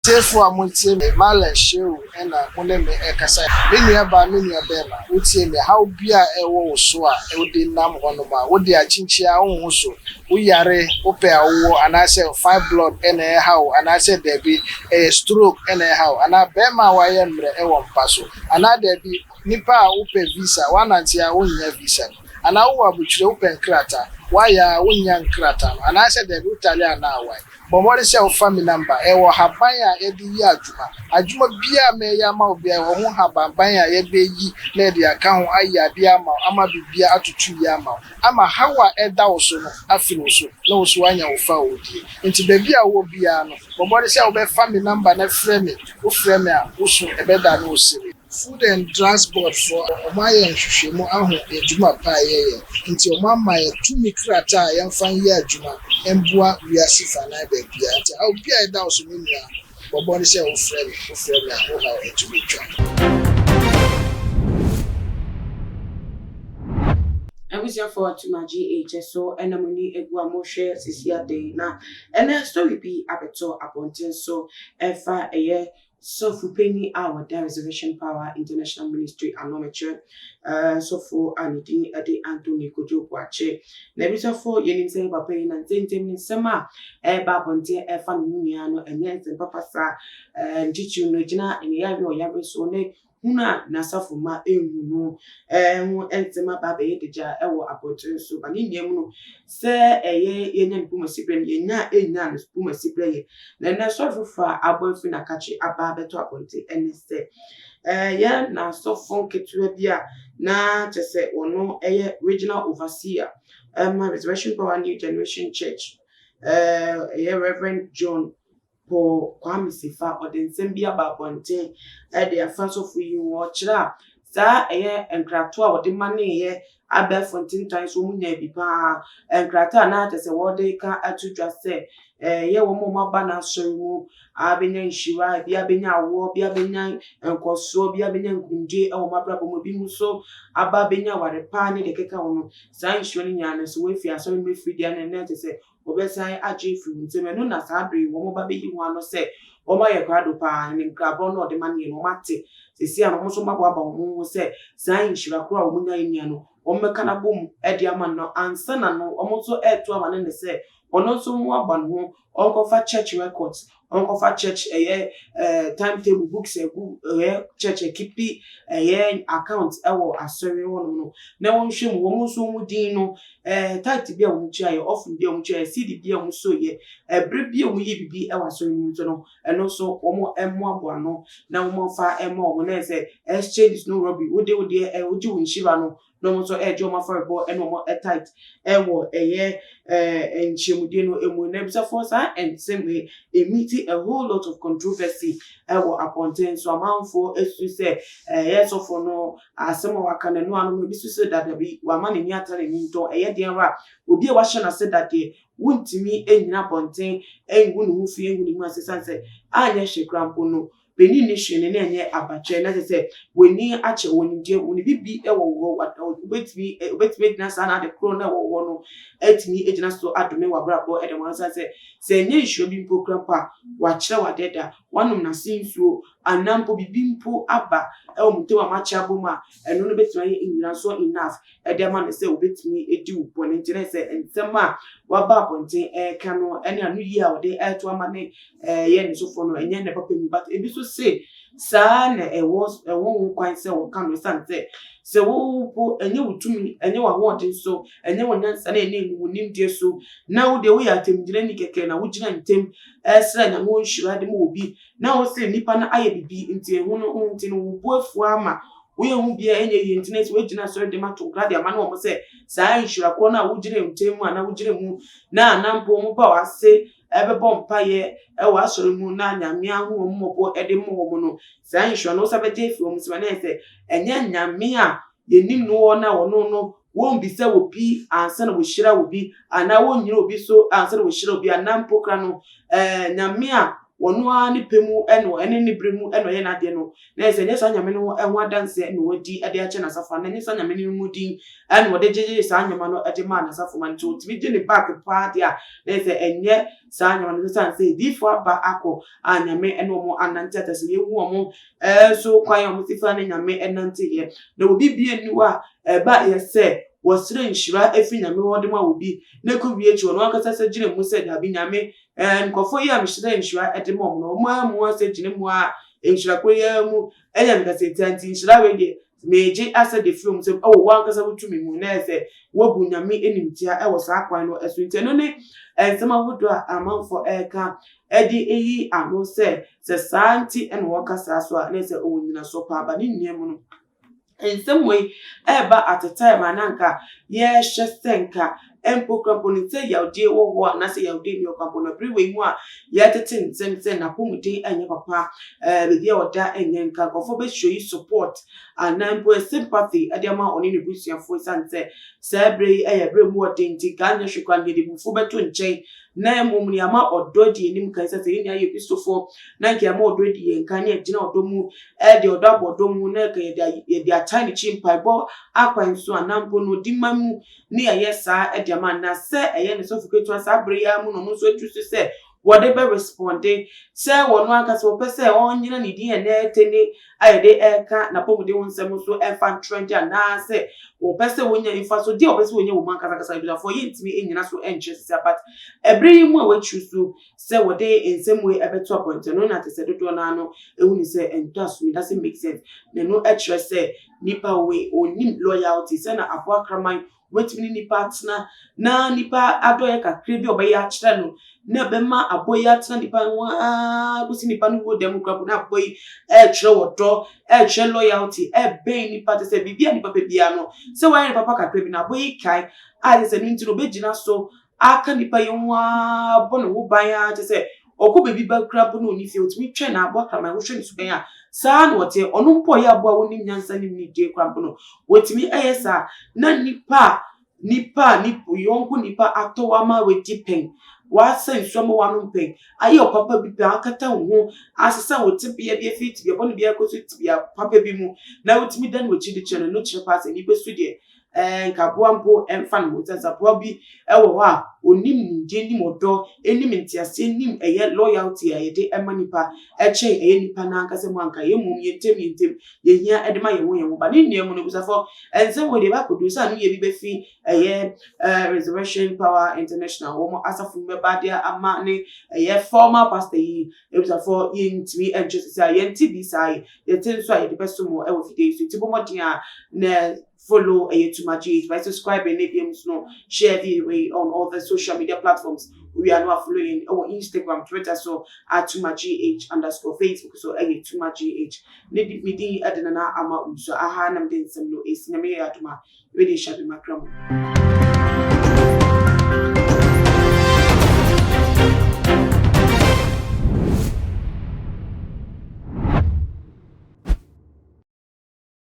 Tiefo a motie me, Marlon Shehu na mo ne me rekasa. Me nua baa, me nua bɛɛma, wotie me a, haw bi a ɛwɔ wo so a wode nam hɔnom a, wode akyinkyin a wonhu so, wo yare, wopɛ a wowɔ, anaasɛ fibroid na ɛreha wo, anaasɛ dabi, ɛyɛ stroke na ɛreha wo, anaa bɛɛma a wayɛ mmerɛ wɔ mpa so, anaa dabi, nipa a wopɛ visa, woanante a wonnya visa no, anaa wowɔ abotire wopɛ nkrataa, woayɛ a wonnya nkrataa no, anaasɛ dabi, wotale anaa awae. Bɔ mmɔden sɛ wofa me number. Ɛwɔ haban a yɛde yɛ adwuma. Adwuma biara a mɛyɛ ama wo biara, ɛwɔ ho habanban a yɛbɛyi na yɛde aka ho ayɛ adeɛ ama wo ama biribiara atoto yie ama wo. Ama haw a ɛda wo so no afiri wo so na wo nso woanya wo fawodie. Nti baabi a wowɔ biara no, bɔ mmɔden sɛ wobɛfa me number na frɛ me. Wofrɛ me a, wo so ɛbɛdane wo sere. Food and Drugs Board foɔ, wɔn ayɛ nhwehwɛmu ahu adwuma pa a yɛyɛ nti wɔn ama yɛn tumi krataa a yɛmfa nyɛ adwuma mboa wiase fanan baabiara nti haw biara a ɛda wo so me nua bɔ mmɔden sɛ wo frɛ me, wo frɛ me a wo haw atumi twa. Abusuafoɔ Tuma GH so na mo ani agu a mohwɛ sisi ade yi na ɛnɛ story bi abɛtɔ abɔnten so ɛfa ɛyɛ Sɔfo panyin a ɔda Resurrection Power International Ministry ano mekyerɛ sɔfo a ne din de Anthony Kojo Boakye. Na abusuafo, yɛnim sɛ papa yi na ntɛmntɛm ne nsɛm a ɛreba abɔnten ɛfa ne ho nyinaa no ɛnyɛ nsɛm papa saa. Ne titiriw no gyina ne yare a ɔyare so ne hunu a n'asafo mma nhu no ho nsɛm aba abɛyɛ dagya wɔ abɔnten so. Ba ne nua mu no, sɛ ɛyɛ yɛnya ne pomasi berɛ no, yɛnya a ɛnnya ne pomasi berɛ yɛ. Na ɛnnɛ sɔre foforɔ a abɔ afiri n'akakye aba abɛtɔ abɔnten ɛne sɛ, ɛyɛ n'asɔfo nketewa bi a na kyerɛ sɛ ɔno ɛyɛ regional overseer ɛma Resurrection Power New Generation Church, ɛyɛ Reverend John Paul Kwame Sefa, ɔde nsɛm bi aba abɔnten de afa sɔfo yi ho. Ɔkyerɛ a, saa ɛyɛ nkratoɔ a wɔde maneeɛ abɛɛfo ntentan so wɔn nyaa bi paa. Nkrataa a na kyerɛ sɛ wɔde ka ato dwa sɛ ɛyɛ wɔn a wɔaba n'asɔre mu abɛnya nhyira, ebi abɛnya awoɔ, ebi abɛnya nkɔsoɔ, ebi abɛnya nkunimdie wɔ wɔn abrabɔ mu, ebi nso aba abɛnya aware pa ne deɛ ɛkeka ho no. Saa nhyira no nyinaa no, sɛ wɔafi asɔre mu afiri deɛ a na ɛkyerɛ sɛ wɔbɛsan agye afiri wo nsam. Ɛno na saa bere yi wɔba bɛyi ho ano sɛ wɔayɛ krado paa, ne nkrabɔ no a ɔde ma no yɛ no, wɔate. Seesei a no, wɔn nso wɔaboaboa wɔn ho sɛ saa nhyira koro a wɔnya yi nua no, wɔbɛka no abom de ama no. Ansa na no, wɔn nso reto ama no ne sɛ ɔno nso mmoaboa ne ho, ɔnkɔfa church records, ɔnkɔfa church ɛyɛ ɛɛ time table books ɛgu ɛyɛ church ɛkipi ɛyɛ account ɛwɔ asɔre hɔnom no na wɔnhwɛ mu wɔn nso wɔn din no ɛɛ tithe bi a wɔn tua yɛ offering bi a wɔn tua yɛ seed bi a wɔn so yɛ ɛbere bi a wɔn yi bibi ɛwɔ asɔre no mu nso no ɛno nso wɔn ɛmmoaboa ano na wɔn afa ɛma wɔn na ɛsɛ exchange is no robbery wode wo deɛ ɛ wogye wo nhyira no na wɔn nso ɛregye wɔn afɔrebɔ ne wɔn tithe wɔ ɛyɛ ɛɛ nhyiamudie no mu. Na abusuafoɔ saa nsɛm wei emiti a whole lot of controversy ɛwɔ abɔnten so. Amanfoɔ esu sɛ ɛyɛ sɔfo no asɛm a waka no ɛno ano no, ebi nso sɛ dadabi wama n'ani atra n'ani ntɔn. Ɛyɛ deɛ ara obi a wahyɛ n'ase dadeɛ wontumi nnyina abɔnten ngu ne ho fi ngu ne mu ase sane sɛ anyɛ hwee koraa mpo no Panin no hwɛ no na ɛnyɛ abakyerɛ na kyerɛ sɛ w'ani akyɛ wɔ nimdeɛ mu ne bibi wɔ wo hɔ wobɛtumi wobɛtumi agyina saa na ade korɔ na ɛwɔ hɔ no atumi agyina so adome w'abrabɔ ɛde wɔn asan sɛ sɛ ɛnyɛ nhyira bi mpo kora mpo a wakyerɛ w'adeɛ da wanom n'ase nsuo anaa mpo bibi mpo aba ɛwɔ mo ntam a moakyɛ abom a ɛno no bɛtumi ayɛ nnyinasoɔ enough de ama no sɛ obetumi adi wo bɔne nti na sɛ nsɛm a waba abɔnten ɛreka no ne ano yie a ɔde ɛreto ama ne ɛyɛ ne sofoɔ no ɛnyɛ ne papa mu, but ebi nso se saa na ɛwɔ ɛwɔ ho kwan sɛ wɔka no ɛsiane sɛ sɛ wo mpo ɛnyɛ wo tumi ɛnyɛ w'ahoɔden so ɛnyɛ wo nyansa na ɛnyɛ wo nimdeɛ so na wo deɛ woyɛ atɛmgyinani kɛkɛ na wogyina ntɛm ɛsrɛ Nyame wɔ nhyira de ma obi na wo se nipa no ayɛ bibi nti ɛho no nti no wo bo afu ama Woyɛ ho biara ɛnyɛ yie nti na sɛ woagyina asɔre dɛm ato nkra de ama ne wɔn sɛ saa nhyira korɔ no a wogyina ntam mu anaa wogyina mu na anaa mpo wɔn ba w'ase ɛbɛbɔ mpaeɛ ɛwɔ asɔre mu na Nyame ahu wɔn mmɔbɔ ɛde ma wɔn no, saa nhyira no wosa bɛgye afiri wɔn nsam a na ɛyɛ sɛ ɛnyɛ Nyame a yɛnim no wɔ na ɔno no wɔmmisa obi ansa na wɔhyira obi anaa wɔnnyina obi so ansa na wɔhyira obi anaa mpo kora no ɛɛ Nyame a Ɔno ara ne pɛ mu na ɛne ne bere mu na ɔyɛ n'adeɛ no, na ɛsɛ ɛnyɛ saa Nyame no ho adanseɛ na wadi de akyɛ n'asafo anaa ɛnyɛ saa Nyame no mu din na ɔde gyegyee saa nneɛma no de maa n'asafo ma nti ɔtumi gye ne back paa deɛ a, na ɛsɛ ɛnyɛ saa nneɛma no. Ɛsiane sɛ adiyifoɔ aba akɔ a Nyame ne wɔn anante atɛsɛ yɛhu wɔn nso kwan a wɔn si fa ne Nyame nanteeɛ, na obi bie nni hɔ a ɛba yɛ sɛ wɔsrɛ nhyira firi Nyame hɔ de ma obi na ɛkɔwie akyi ɔno ankasa sɛ gyina mu sɛ daabi, Nyame, nkurɔfoɔ yi a mehyerɛ nhyira de ma wɔn no, wɔn ara mu asɛ gyina mu a nhyira koro yi ara mu ɛyɛ me kasatia, nti nhyira wei deɛ megye asɛ de firi wɔn nsam ɛwɔ wɔn ankasa wo tumi mu, na ɛyɛ sɛ wɔabu Nyame animtia ɛwɔ saa kwan no ɛso. Nti ɛno ne nsɛm ahodoɔ a amanfoɔ ɛreka ɛde ɛyi ano sɛ saa nti ɛna wɔka saa so a, na ɛyɛ sɛ ɔwɔ nyinasoɔ paa ba ne nua mu no. Nsɛm wei ɛreba at a time a na nka yɛrehwɛ sɛ nka mpo kora mpo no sɛ yawdie wɔ hɔ anaasɛ yawdie nni hɔ kora mpo no, bere wei mu a yɛtete nsɛm sɛ n'apɔmuden nyɛ papa, baabi a ɔda nyɛ, nka nkurɔfoɔ bɛhyɛ yi support anaa mpo sympathy de ama ɔne ne busuafoɔ, ɛsiane sɛ saa bere yi yɛ bere mu ɔden, nti nka nyɛ hwee koraa no yɛde bufuo bɛto nkyɛn na mmom no yɛama ɔdɔ di anim kan sɛ yɛn nyinaa yɛ Kristofoɔ, na nka yɛama ɔdɔ di yɛn kan ne yɛgyina ɔdɔ mu, de ɔdɔ abɔ ɔdɔ mu, na nka yɛde atan n'akyi mpaebɔ akwan so anaa mpo no ɔdi ma mu ne yɛyɛ saa de ama. Na sɛ ɛyɛ ne sɔfo ketewa saa bere yi ara mu na ɔno nso atu so sɛ wɔde bɛ respond sɛ wɔn ankasa wɔpɛ sɛ ɔnyina ne din ɛnɛ ɛte ne a yɛde ɛka n'apɔmuden ho nsɛm nso ɛmfa ntrend, anaasɛ wɔpɛ sɛ wɔnya mfasodeɛ a wɔpɛ sɛ wɔnya wɔ mu ankasa ankasa, abusuafoɔ, yɛntumi nyina so nkyerɛ sisi. But ɛbere yi mu a wɔatwi so sɛ wɔde nsɛm wei ɛbɛto abɔnten no, na te sɛ dodoɔ naa no ehu ne sɛ ɛntɔ asom, it doesn't make sense, na ɛno ɛkyerɛ sɛ nipa wei onim loyalty sɛ na aboa kraman wetumi ne nipa atena na nipa adɔyɛ kakra bi a ɔbɛyɛ akyerɛ no na ɛbɛma aboa yi atena nipa ho aa kɔsi nipa no wuo dɛm kora na aboa yi ɛrekyerɛ wɔdɔ, ɛrekyerɛ loyalty, ɛbɛn nipa te sɛ biribi a nipa pɛ biara no sɛ wɔayɛ ne papa kakra bi na aboa yi kae a kyerɛ sɛ no nti no obɛgyina so aka nipa yi ho aa bɔ ne ho ban a kyerɛ sɛ ɔkɔ baabi ba kura mpo na ɔni fie, otumi twɛn na aboa kraman wohwɛ ne suban a saa na ɔteɛ. Ɔno mpo ɔyɛ aboa a wonim nyansa nim ne die kora mpo no wɔtumi ɛyɛ saa, na nipa a nipa yɔnko nipa atɔ ama wadi pɛn, wasa nsuo ama wanom pɛn, ayɛ ɔpapa bi pɛn, akata wo ho, asesa wo tebea bi afiri tebea bɔne bi akɔ so tebea papa bi mu, na wotumi da no w'akyi de kyerɛ no no, kyerɛ paa sɛ nipa su deɛ nka aboa mpo ɛmfa ne ho sɛ aboa bi ɛwɔ hɔ a onim nimdeɛ, nim ɔdɔ, nim nteaseɛ, nim ɛyɛ loyalty a yɛde ɛma nipa ɛkyɛn ɛyɛ nipa n'ankasa mu anka yɛn mmom yɛn ntɛm yɛhia ɛde ma yɛn ho ba ne nua mu no. Abusuafo, ɛnsɛm wɔ deɛ ɛbɛakɔdu sɛ ano yɛ bi bɛfi ɛyɛ Resurrection Power International wɔn asafo mu bɛba de ama ne ɛyɛ former pastor yi, abusuafo, yɛntumi ɛnkyɛ sisi a yɛnte bi saa yi, yɛte nso a yɛde bɛso mo ɛwɔ fidie yi so. Nti bɔ mmɔden a na follow ɛyɛ Tuma GH by subscribing ne bi no share video on all the social media platforms. We are now following our Instagram, Twitter, so @TumaGH_, Facebook so ɛyɛ Tuma GH. Ne mi din ɛde Nana Ama Nso aha nam de nsɛm no esi. Nyame yɛ adoma wede hyɛ bi makra mu.